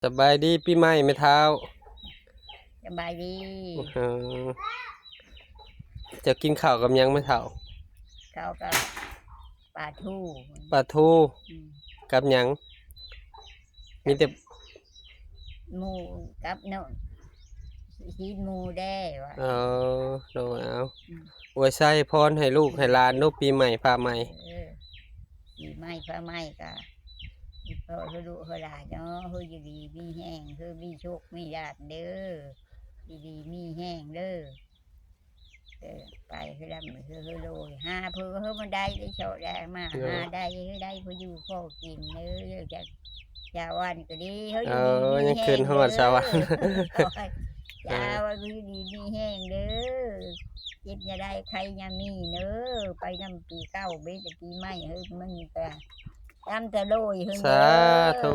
ສະບາຍດີປີໃໝ່ແມ່ເຖົ້າ. ສະບາຍດີ. ເອີ ເຈົ້າກິນເຂົ້າກັບຫຍັງແມ່ເຖົ້າ? ເຂົ້າກັບປາທູ. ປາທູ. ອືມ ກັບຫຍັງ? ມີແຕ່ ໝູກັບເນາະ ຊີ້ນໝູແດ່ວ່າ. ເອີ ໂດຍ. ເອົາ ອືມ ອວຍໄຊພອນໃຫ້ລູກໃຫ້ຫຼານເນາະ ປີໃໝ່ຟ້າໃໝ່. ເອີ ປີໃໝ່ຟ້າໃໝ່ກະ ຂໍໃຫ້ລູກໃຫ້ຫຼານເນາະ ໃຫ້ຢູ່ດີມີແຮງ ໃຫ້ມີໂຊກມີລາບເດີ ຢູ່ດີມີແຮງເດີ. ເອີ ໄປຄືລຳຄືໂລຍ ຫາເພື່ອໃຫ້ມັນໄດ້ ໄດ້ໂຊກໄດ້ມາ ເອີ ຫາໄດ້ ໃຫ້ໄດ້ພໍຢູ່ພໍກິນເດີ. ຈາກ ຊາວບ້ານກໍດີ ເຮົາຢູ່ດີມີແຮງເດີ. ເອີ ຍັງຂຶ້ນຮອດຊາວບ້ານ. ຊາວບ້ານຢູ່ດີມີແຮງເດີ ເຈັບຢ່າໄດ້ ໄຂ້ຢ່າມີເດີ ໄປນຳປີເກົ່າ ເບັດປີໃໝ່ ເຮີ້ຍ ມັນກະຕາມຕະໂລຍເຮີ້ຍເດີ. ສາທຸ.